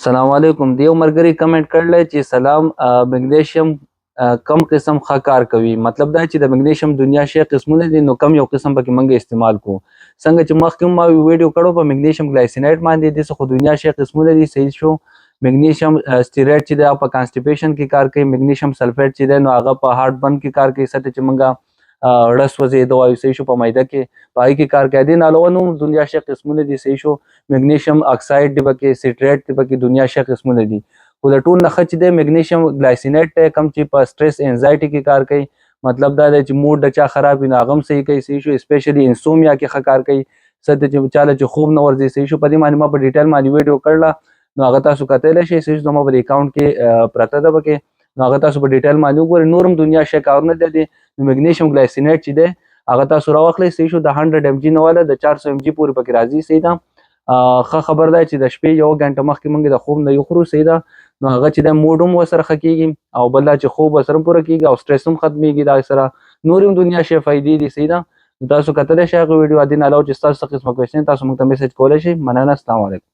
سلام علیکم. دیو مرګري کمنټ کړل چې سلام، مګنیشیم کم قسم ښه کار کوي؟ مطلب دا چې د مګنیشیم دنیا شی قسمونه دي، نو کم یو قسم پکې منګه استعمال کو؟ څنګه چې مخکې ما ویډیو کړو په مګنیشیم ګلایسینیټ باندې، د څه خو دنیا شی قسمونه دي، صحیح شو. مګنیشیم سټیریټ چې دی، په کانسټیپیشن کې کار کوي. مګنیشیم سلفیټ چې دی، نو هغه په هارت برن کې کار کوي، څه چې منګه ړه سوځېده وایو، صحیح شو، په معده کې په هغې کې کار کوي. دې نه علاوه نور دنیا شی قسمونه دي، صحیح شو. مګنیشیم اکساید دی پکې، سیټریټ دی پکې، دنیا شی قسمونه دي. خو د ټول نه ښه چې دی، مګنیشیم ګلایسینیټ دی، کوم چې په سټریس انزایټي کې کار کوي. مطلب دا دی چې موډ د چا خراب وي، نو هغه هم صحیح کوي، صحیح شو. اسپیشلی انسومیا کې ښه کار کوي، څه ته چې چاله چې خوب نه ورځي، صحیح شو. په دې باندې ما په ډیټیل باندې ویډیو کړله، نو هغه تاسو کتلی شئ، صحیح شو. زما په اکاونټ کې پرته ده پکې، نو هغه تاسو په ډیټیل باندې وګورئ. نور هم دنیا شی کارونه دي. نو مګنیشیم ګلایسینیټ چې دی، هغه تاسو راواخلئ، صحیح شو. د 100 ام جي نه والا د 400 ام جي پورې پکې راځي، صحیح ده. ښه خبر ده چې د شپې یو ګنټه مخکې موږ د خوب نه یو خورو، صحیح ده. نو هغه چې د موډ هم ورسره ښه کېږي او بل دا چې خوب ورسره پوره کېږي او سټرس هم ختمېږي. دا سره نور هم دنیا شی فایدې دي، صحیح ده. نو تاسو کتلی شئ هغه ویډیو. دې نه علاوه چې ستاسو څه قسمه کوېشن، تاسو موږ ته میسج کولی شئ. مننه، السلام علیکم.